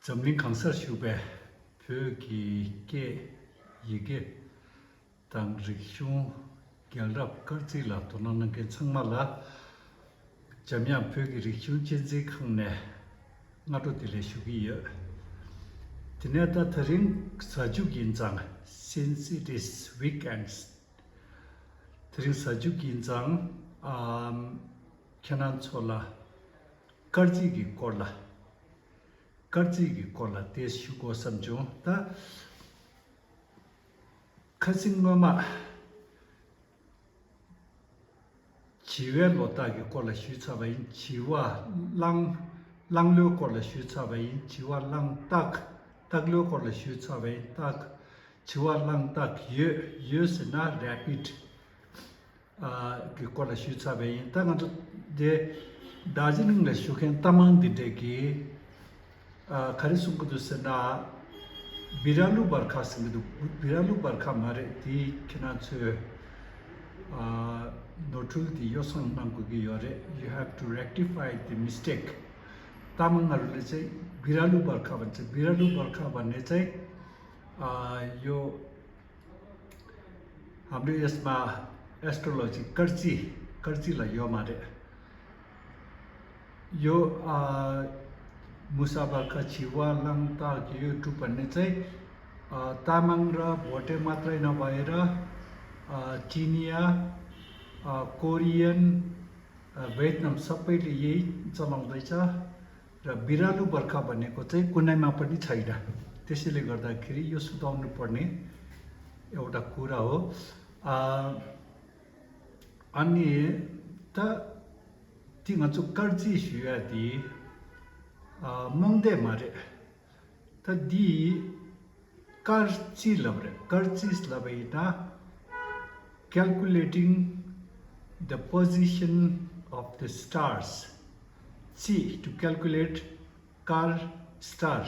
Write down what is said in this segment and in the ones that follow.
점링 강서 슈베 벽이 게 이게 당 리슈 결합 거지라 도나는 게 정말라 점야 벽이 리슈 진지 강내 나도 들레슈기여 디네다 드린 사주 긴장 since it is weekends 드린 사주 긴장 캐난 촐라 거지기 꼴라 कर्जी कोला देश को समझो ता खसिंगो मा चिवे लोता के कोला शुचा बाई चिवा लांगलो कोला शुचा बाई चिवा लांग तकलो कोला शुचा बाई तक चिवा लांग तक ये से ना रैपिड के कोला शुचा बाई तंग तो दे दार्जिलिंग ले शुकें तमांग दिदे की खारिसुंगु दुसना बिरालु बरखा संगदु बिरालु बरखा मारे दी केनाच नोटुल दी Yaosang नांगुगी योरे you have to rectify the mistake तामंगारुले चाहिँ बिरालु बरखा भन्छ बिरालु बरखा भन्ने चाहिँ यो हाम्रो यसमा एस्ट्रोलोजी कर्जीलाई यो मारे यो मुसाबरका छिवा लाङता युट्युब भन्ने चाहिँ तामाङ र भोटे मात्रै नभएर चिनिया कोरियन भियतनाम सबैले यही चलाउँदैछ र बिरालु बर्खा भनेको चाहिँ कुनैमा पनि छैन त्यसैले गर्दाखेरि यो सुधाउनु पर्ने एउटा कुरा हो अनि त तिङचु कर्जी सुयादी Mongde mare ta di karchi labaina calculating the position of the stars to calculate star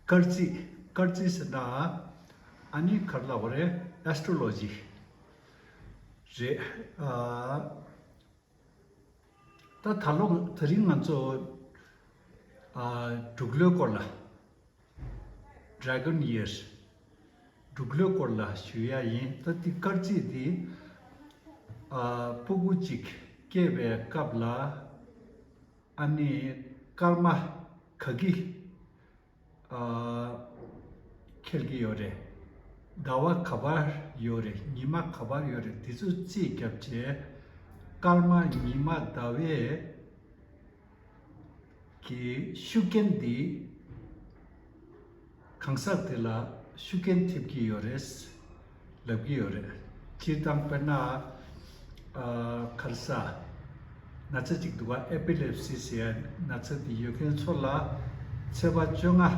karchi sana ani kharla bore astrology re ta thalong thring mancho ढुग्लो कोला ड्रैगन इयर्स ढुग्लो कोला शुया ये तो तिकर्ची दी पुगुचिक के वे कबला अन्य कर्मा खगी खेलगी योरे दावा खबर योरे निमा खबर योरे तिसुची कैप्चे कर्मा निमा दावे कि शुकेन दी खंगसाक दिला शुकेन थिपकी योरेस लबगी योरे चिरतांग पन्ना खरसा नाचजिक दुआ एपिलेप्सी से नाचदी योकेन सोला सेवा जोंगा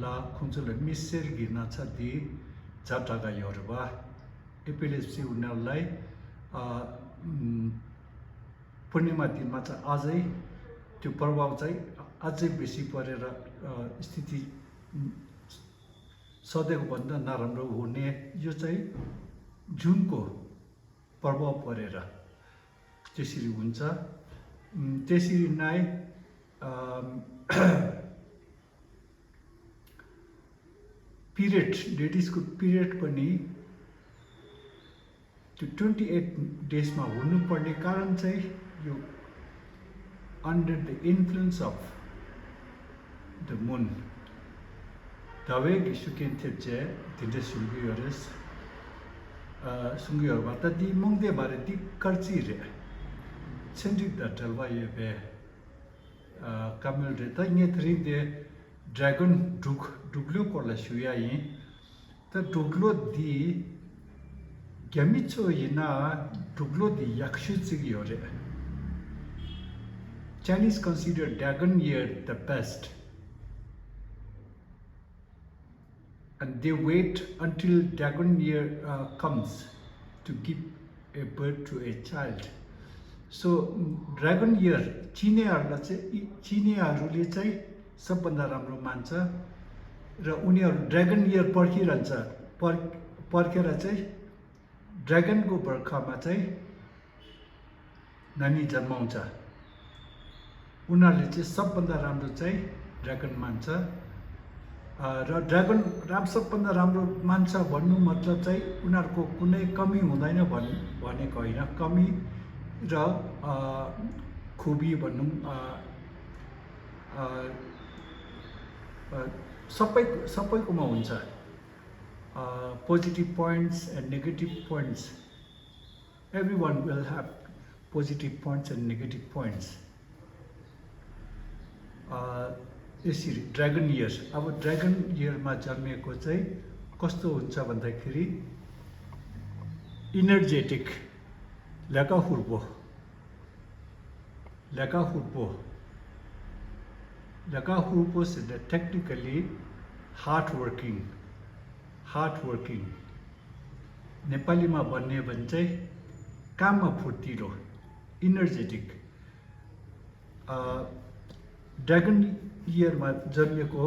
ला खुंचुल मिसेर गी नाचदी जाटागा योरबा एपिलेप्सी उनालाई पूर्णिमा दिन माचा आजै त्यो प्रभाव चाहिँ अझै बेसी परेर स्थिति सधैँको भन्दा नराम्रो हुने यो चाहिँ जुनको प्रभाव परेर त्यसरी हुन्छ त्यसरी नै पिरियड लेडिजको पिरियड पनि त्यो 28 डेजमा हुनुपर्ने कारण चाहिँ यो under the influence of the moon dawe gi shuken thepje dinde sunguyores sunguyor bata di mongde bare di karchi re chendik da talwa yebe kamel re ta nge thri de dragon duglo kola shuya yi ta duglo di gyamicho yina duglo di yakshu chigi yore Chinese consider dragon year the best and they wait until dragon year comes to give a birth to a child. So dragon year चिनेहरूले चाहिँ सबभन्दा राम्रो मान्छ र उनीहरू dragon year पर्खेर चाहिँ ड्र्यागनको बर्खामा चाहिँ नानी जन्माउँछ उनीहरूले चाहिँ सबभन्दा राम्रो चाहिँ ड्र्यागन मान्छ र ड्रागन सबभन्दा राम्रो मान्छ भन्नु मतलब चाहिँ उनीहरूको कुनै कमी हुँदैन भनेको होइन, कमी र खुबी भनौँ सबैकोमा हुन्छ। Positive points and negative points. Everyone will have positive points and negative points. यसरी ड्रागन इयर, अब ड्रागन इयरमा जन्मेको चाहिँ कस्तो हुन्छ भन्दाखेरि इनर्जेटिक, ल्याकाहुर्पो technically hardworking, नेपालीमा भन्ने भने चाहिँ काममा फुर्तिलो, इनर्जेटिक। ड्रागन इयरमा जन्मेको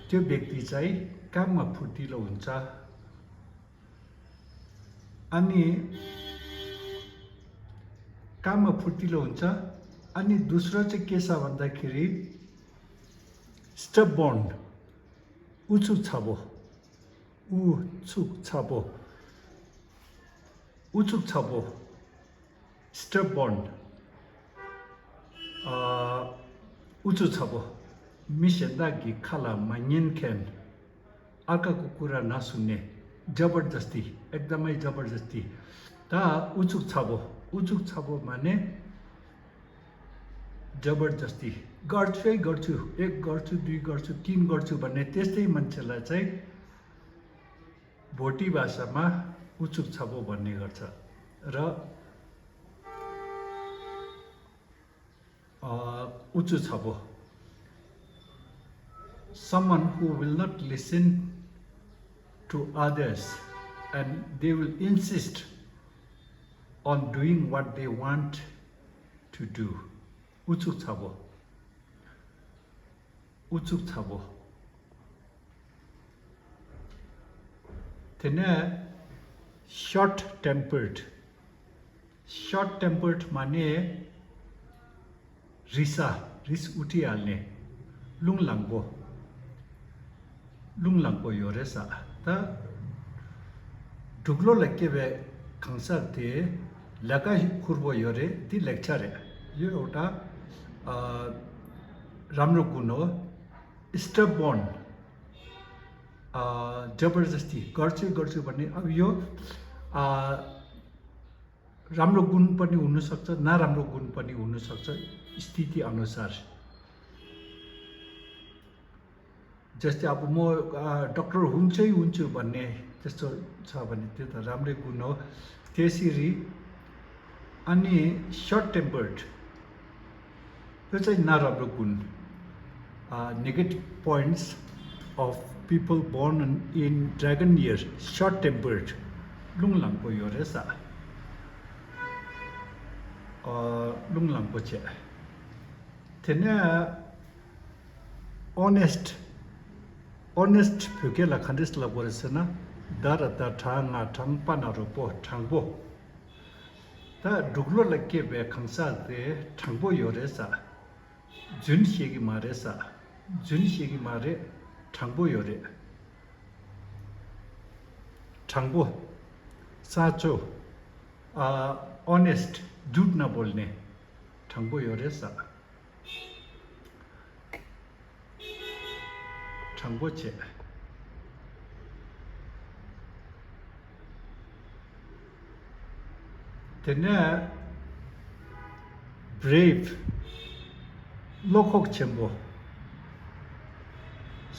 त्यो व्यक्ति चाहिँ काममा फुर्तिलो हुन्छ। अनि काममा फुर्तिलो हुन्छ। अनि दोस्रो चाहिँ के छ भन्दाखेरि स्टबर्न, उचुक छाबो, स्टबर्न, उचु छाबो, मिसेन्दागी खाला मान्यनखेन, अर्काको कुरा नसुन्ने, जबरजस्ती, एकदमै जबरजस्ती। ता उचुक छाबो माने जबरजस्ती, गर्छु, 1 गर्छु, 2 गर्छु, 3 गर्छु भन्ने त्यस्तै मान्छेलाई चाहिँ भोटी भाषामा उचुक छाबो भन्ने गर्छ। र उचु छाबो, someone who will not listen to others and they will insist on doing what they want to do. Ucuk छाबो। Then short tempered माने रिस उठिहाल्ने, लुङलाङ्गो यो रहेछ। त ढुक्लो लेख्के भए खङ्सा थिए लगा खुर्बो यो रे ती लेख्छ रे। यो एउटा राम्रो गुण हो। स्टबर्न, जबरजस्ती गर्छु भन्ने, अब यो राम्रो गुण पनि हुनसक्छ, नराम्रो गुण पनि हुनसक्छ स्थिति अनुसार। जस्तै अब म डक्टर हुन्छु भन्ने त्यस्तो छ भने त्यो त राम्रै गुण हो। त्यसरी अनि सर्ट टेम्पर्ड यो चाहिँ नराम्रो गुण। Negative points of people born in dragon year, short tempered, लुङलाङ्गो यो रहेछ। लुङलाङ्गो चाहिँ त्यहाँ honest pukela khandis la boresena dara ta thanga thangpa na ro po thangbo ta duglo lakke be khangsa de thangbo yore sa jun shegi mare thangbo yore thangbo sacho honest झूठ ना बोलने thangbo yore sa thangbo che tena brave lokok chembo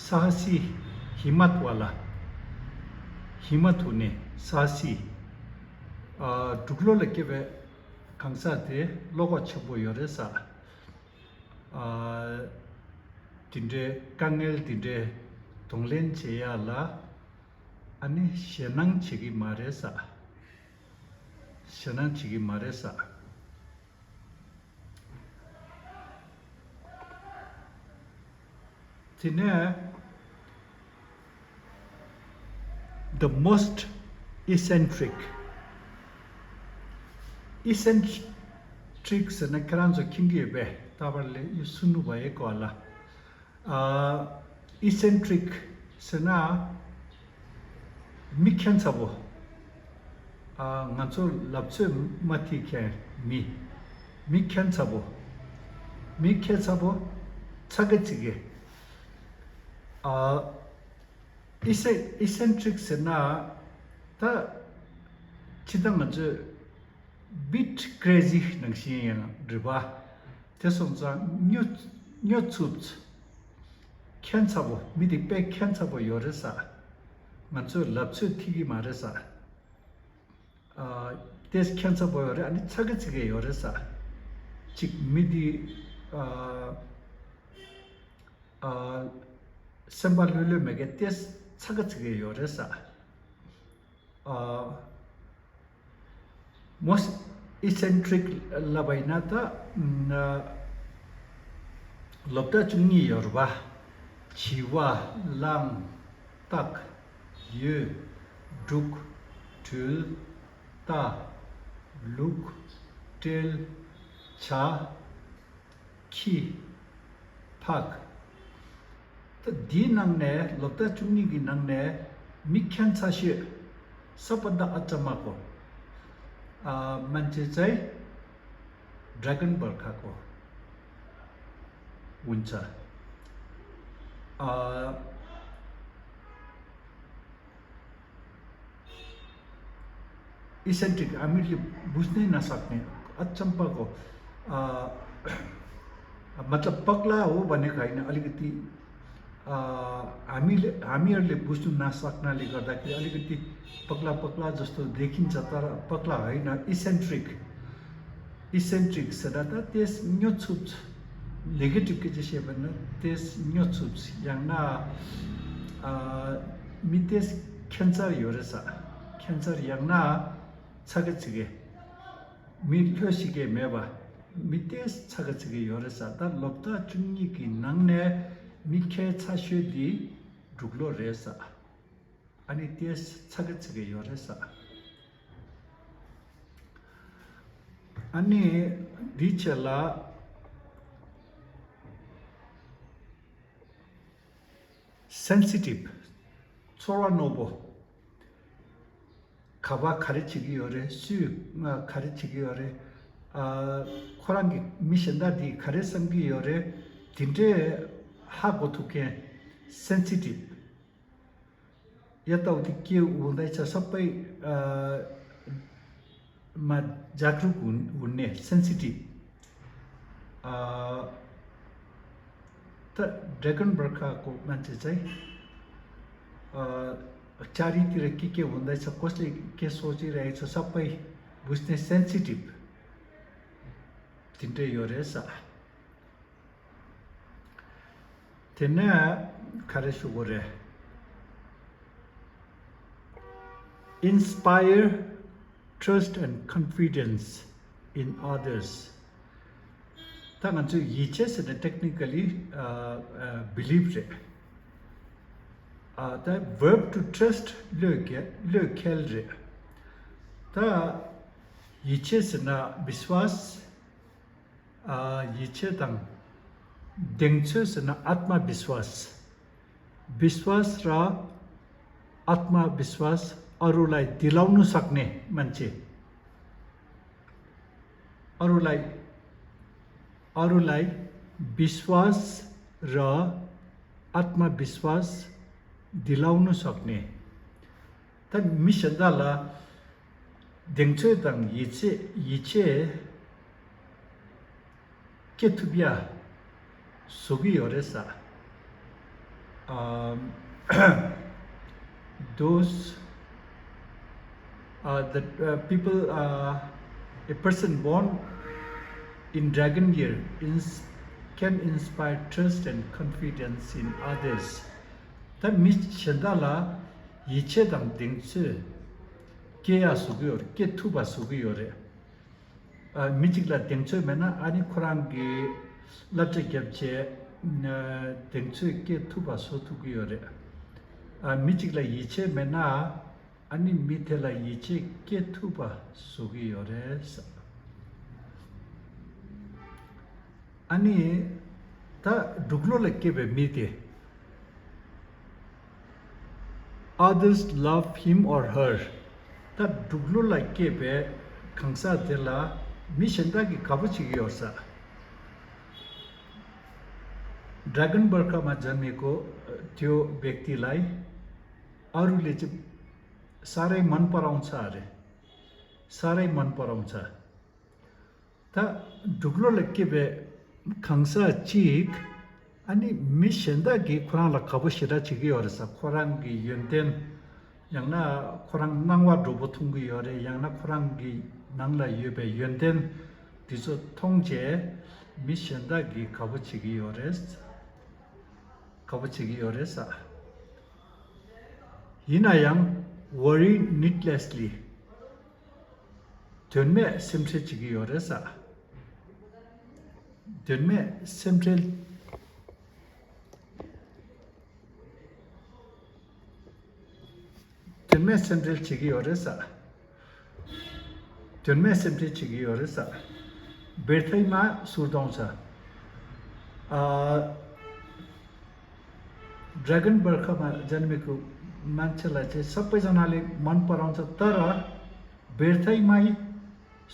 साहसी हिम्मत वाला हिम्मत होने साहसी टुकलो लगे वे खंसा थे लोगों छपो योरे सा तिंडे कांगेल तिंडे तोंगलेन चेया ला अने शेनांग चिगी मारे सा तिने the most eccentric सने करांजो किंगी बे ताबरले यो सुन्नु भएको होला eccentric sena mikhen sabo nganso lapse mati khe mikhen sabo chagachige eccentric sena ta chidang nganso bit crazy nangsi yang riba tesongza nyo chups 캔사보 미디 백 캔사보 요르사 만수 랍수 티기 마르사 데스 캔사보 요르 아니 차게치게 요르사 직 미디 sembalulu mege tes 차게치게 요르사 most eccentric labainata lobda chungi yorba Chiwa, Lang, Tak, Yu, Duk, Tul, Ta, Luk, Til, Cha, Ki, Pak. Di nang ne, lobda chungni gi nang ne, mikyan chashi, sapada achamako. Manche chai, Dragon Ball kako. Uncha. eccentric हामीले बुझ्नै नसक्ने अचम्मको मतलब पगला हो भनेको हैन अलिकति हामीहरूले बुझ्नु नसक्नाले गर्दाखेरि अलिकति पगला जस्तो देखिन्छ तर पगला हैन eccentric सदा त त्यस न्योछुप negative के जैसे बना तेज न्योचुप्स यांगना मितेस कैंसर योरेसा कैंसर यांगना छगचिगे मिल्योसिगे मेबा मितेस छगचिगे योरेसा ता लोक्ता चुंगी की नंगने मिखे छाशुदी दुग्लो रेसा अनि तेस छगचिगे योरेसा अनि दिचला sensitive chora nobo kaba kharichigi yore su kharichigi yore khorangi mishenda di kharesangi yore tinde ha gotuke sensitive yata uti ke undai cha sapai ma jagruk unne sensitive त ड्रैगन बर्खाको मान्छे चाहिँ चारैतिर के हुँदैछ कसले के सोचिरहेछ सबै बुझ्ने सेन्सिटिभ तिनटै यो रहेछ तेना खरेसु गोरे inspire trust and confidence in others तांगंचु yiches and technically believe re the verb to trust le kelre ta yiches na viswas yiche tang dengchus na atma viswas ra atma viswas अरूलाई दिलाउनु सक्ने मान्छे अरूलाई विश्वास र आत्मविश्वास दिलाउनु सक्ने त मिसदाला देंचो दङ yiche केथुबिया सुगी ओरेसा those people a person born in dragon year can inspire trust and confidence in others ta mi chendala yiche dam dingche ke ya sugiyor ke thuba sugiyor mi chigla dingche mena ani khurang gi latte gyapche dingche ke thuba so thugiyor mi chigla yiche mena ani mitela yiche ke thuba sugiyor ani ta duglo lekke be mite others love him or her. That duglo like kebe kangsa de la mission da ki kabuchi gi orsa. Dragon Burka ma जन्मेको त्यो व्यक्तिलाई अरूले चाहिँ साह्रै मन पराउँछ अरे साह्रै मन पराउँछ त ढुक्लोले के बे खंसा चिक अनि मिशेन्दा गी खुराला खबसिरा चिगी अरसा खुरांगी यन्तेन यांगना खुरां नांगवा डोबोथुंगी अरे यांगना खुरांगी नांगला येबे यन्तेन दिसो थोंजे मिशेन्दा गी खबचिगी अरेसा हिनायां worry needlessly dönme semtre chigi yoresa dönme semtre chigi yoresa berthai ma surdauncha dragon बर्खामा जन्मेको मान्छेलाई चाहिँ सबैजनाले मन पराउँछ तर व्यर्थैमै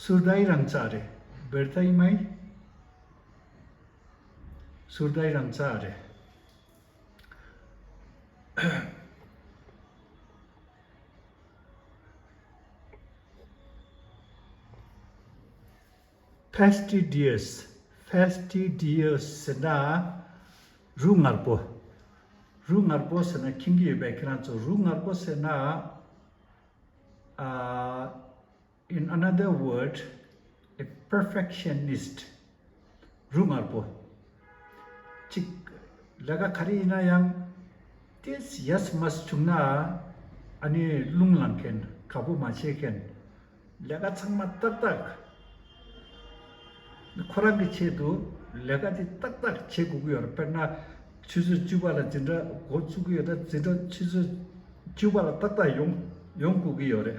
सुर्दाइरहन्छ अरे व्यर्थैमै सुर्दाइरहन्छ अरे fastidious na rungarpo sena kingi background rungarpo sena in another word a perfectionist rungarpo chik laga kharina yang tis yes mas chungna ani lunglangken kabu ma cheken laga changma tak khorangi chedu laga ti tak cheguyor perna 추즈 주발라 진짜 고추구여다 진짜 추즈 주발라 딱딱 용국이요래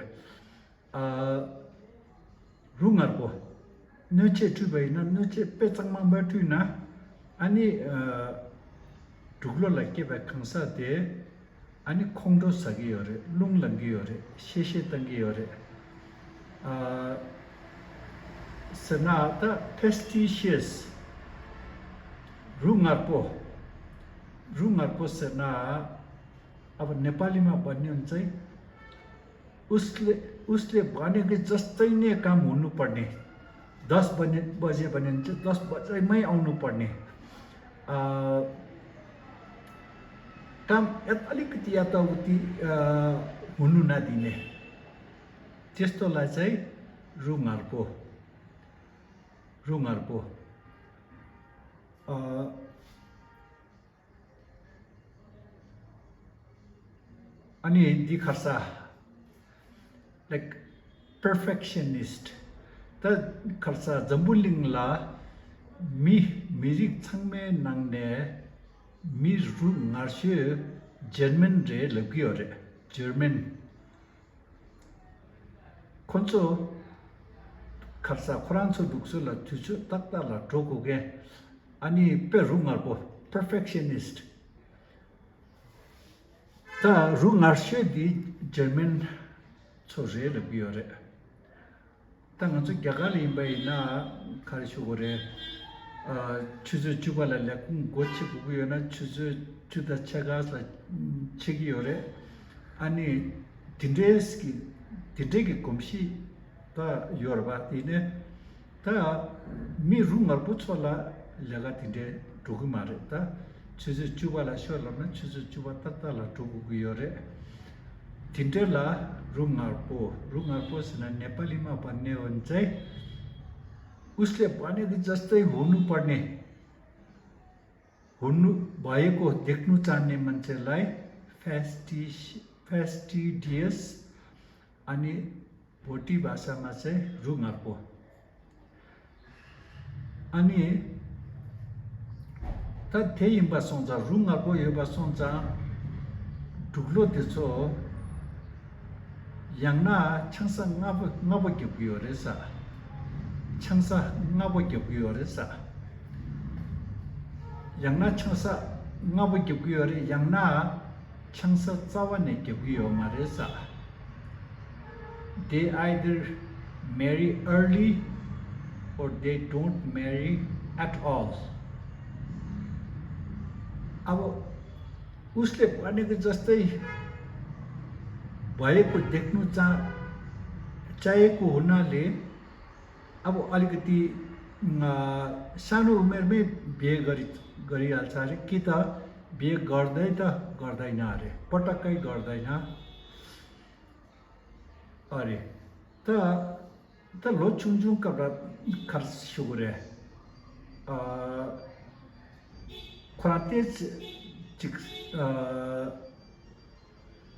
룽아고 너체 주베이나 너체 빼장만 버투나 아니 두글로라게 백항사데 아니 콩도 사기요래 룽랑기요래 셰셰당기요래 सनाता फेस्टिशियस रुङार्पो सेना अब नेपालीमा भन्ने चाहिँ उसले भनेको जस्तै नै काम हुनुपर्ने 10 बजे भने चाहिँ 10 बजेमै आउनुपर्ने काम अलिकति यताउति हुनु नदिने त्यस्तोलाई चाहिँ रुङार्पो अनि दिखर्सा like perfectionist ta kharsa jambulingla mirik changme nangne mi ru ngarshe german re lagiyore german konso kharsa khuranso dukso la tuchu takta la trokoge ani pe rungarbo perfectionist ता रुङार्से दि जर्मन छोरे लबियोरे तांगो ग्यागाली बाइना खारिसुगोरे 추즈 주발랄라 군 고치 부구요나 추즈 주다 차가서 치기요래 아니 딘데기 곰시 다 요르바 이네 다 미룽을 붙여라 내가 딘데 두고 말했다 추즈 주발라 쇼라면 추즈 주바 따따라 두고요래 딘데라 룽알포스나 नेपालीमा भन्ने हुन्छ उसले भनेको जस्तै हुनु भएको देख्नु चाहने मान्छेलाई फेस्टिडियस अनि भोटी भाषामा चाहिँ रुङार्पो अनि त त्यही भाषाउँछ रुङार्पो यो भाषाउँछ ढुक्लो त्यसो 양나 창사 나버 겹기어레사 창사 나버 겹기어레사 양나 창사 나버 겹기어레 양나 changsa tsawa ne kebyo maresa. They either marry early or they don't marry at all. अब उसले भनेको जस्तै भएको देख्नु चाहेको हुनाले अब अलिकति सानो उमेरमै बिहे गरिहाल्छ अरे कि त बिहे गर्दैन अरे पटक्कै गर्दैन अरे त लो चुङचुङ कब्रा खर्सुगुरे खुरातेज चिक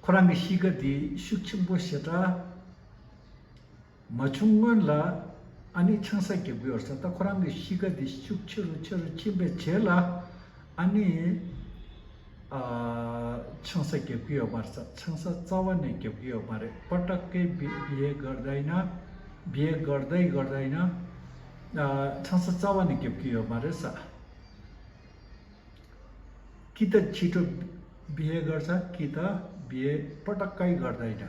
खुरांगी सिगदी सुक्षिंबो सेटा मचुंगन ला अनि छंसा के बियर्स त खुरांगी सिगदी सुक्षुरु चिबे छेला अनि छंसा के बियो मार्छ छंसा चवने के बियो मारे पटक्कै बिहे गर्दैन बिहे गर्दैन छंसा चवने के बियो मारे सा कि त छिटो बिहे गर्छ कि त बिहे पटक्कै गर्दैन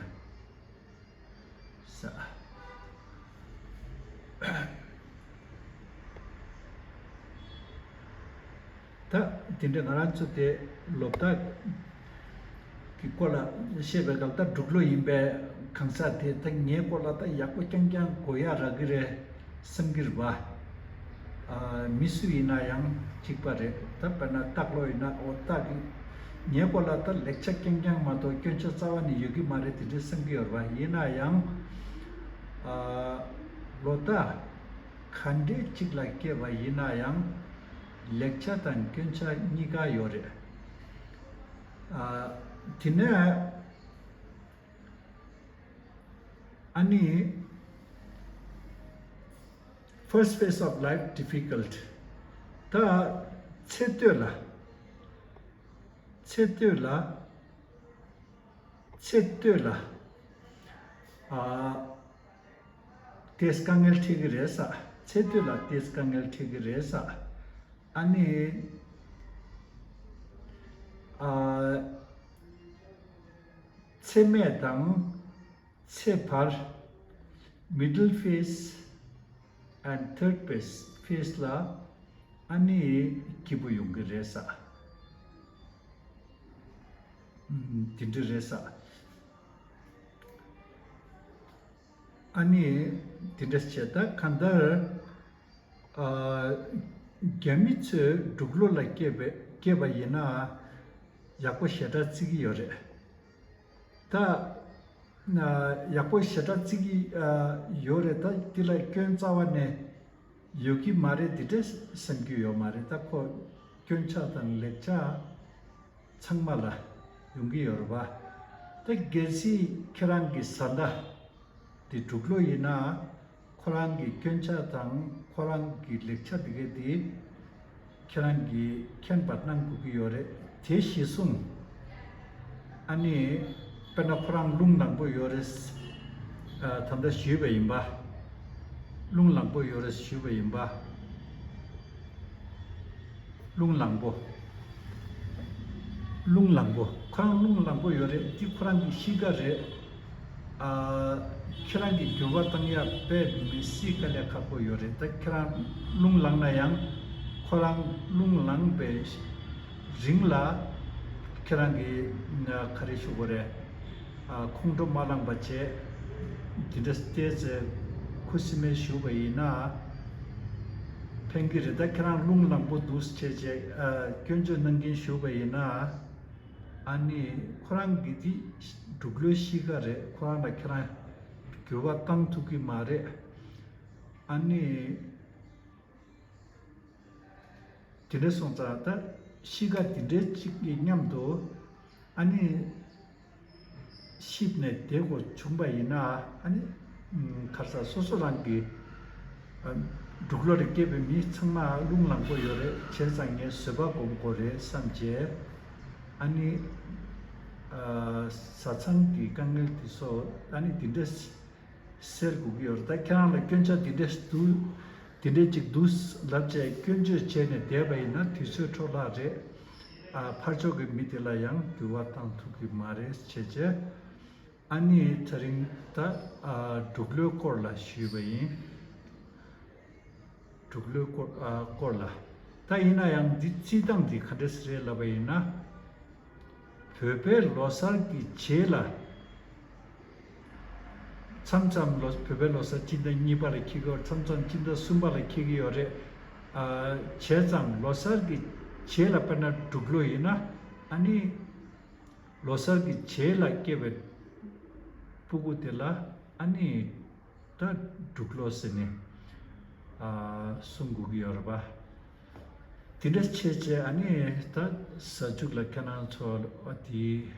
त तिनले नरान्चो ते लोप्ता कि कोला सेबे गल्ता ढुक्लो हिम्बे खंसा थे त न्ये कोला त याको चंग्यां कोया रगरे संगिरबा मिसु इना yang चिकपारे त पना ताकलो इना ओतागी न्ये कोला त लेक्चर चंग्यां मातो क्योंचो चावानी योगी मारे तिजे संगिरबा इना yang लोता खंडे चिकला के वा इना yang lecture tan kencha niga yore tine ani first phase of life difficult ta chetula teskangel tigiresa chetula teskangel tigiresa अनि छेमेदाङ छेफार middle phase and third phase ला अनि किबुयुङ रेसा तिनले रेसा अनि तिनले चेता खन्दर गेमिच ढुक्लो ला के बायना याको शेटा चिगी योरे ता याको शेटा चिगी योरे ता तिला क्यों चावने योगी मारे दिटे संक्यु यो मारे ता को क्यों चातन लेचा छंगमाला युंगी योरबा ता गेसी खेरांगी सदा ति ढुक्लो इना खो랑기 견차당 खो랑기 렉차 되게디 खे랑기 캔바난 구기요레 제시순 아니 페나 खो랑 룽랑보 요레스 탐다 쉬베임바 룽랑보 요레스 쉬베임바 룽랑보 खो랑 룽랑보 요레 디 खो랑기 시가레 키랑기 교바탕이야 베 미시칼야 카포 요레 타 키랑 룽랑나양 코랑 룽랑베 링라 키랑기 카리슈고레 콩도 마랑 바체 디데스테즈 쿠시메 슈베이나 펭기르다 키랑 룽랑보 두스체제 견조 능긴 슈베이나 아니 코랑기디 두글로시가레 코랑나 키랑 교가 땅투기 말에 아니 디레송자다 시가 디레치 냠도 아니 십네 되고 중바이나 아니 가서 소소란기 두글로르 깨베미 청마 룽랑고 요레 제상에 서바공고레 삼제 아니 사창기 강을 뒤서 아니 디데스 셀구기어다 캐나라 견차 디데직 두스 랍제 견저 체네 대바이나 뒤서 tro라제 파르조게 미텔라 양 두와탕 투기 마레스 체제 아니 트링다 두글로 콜라 시베이 두글로 콜라 타이나 양 디치당 디 카데스레 라베이나 페페 로살기 제라 참참 로 페페 로사 진다 니바레 키고 참참 진다 숨바레 키기요레 제장 로살기 제라 페나 두글로이나 아니 로살기 제라 케베 pugutel라 아니 다 두글로스네 숨구기 여러봐 디레스 체제 아니 다 서죽라 캐나초 어디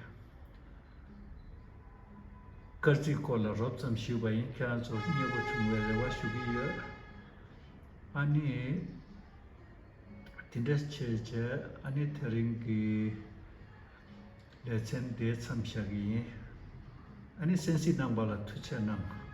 कर्जी कोला रोप्सम शिवबाई क्याजो निगो चुंगले वासुगियो अनि तिन्डेस चेचे अनि थरिंगी लेचेन दे समशागी अनि सेंसी नंबला तुचे नंग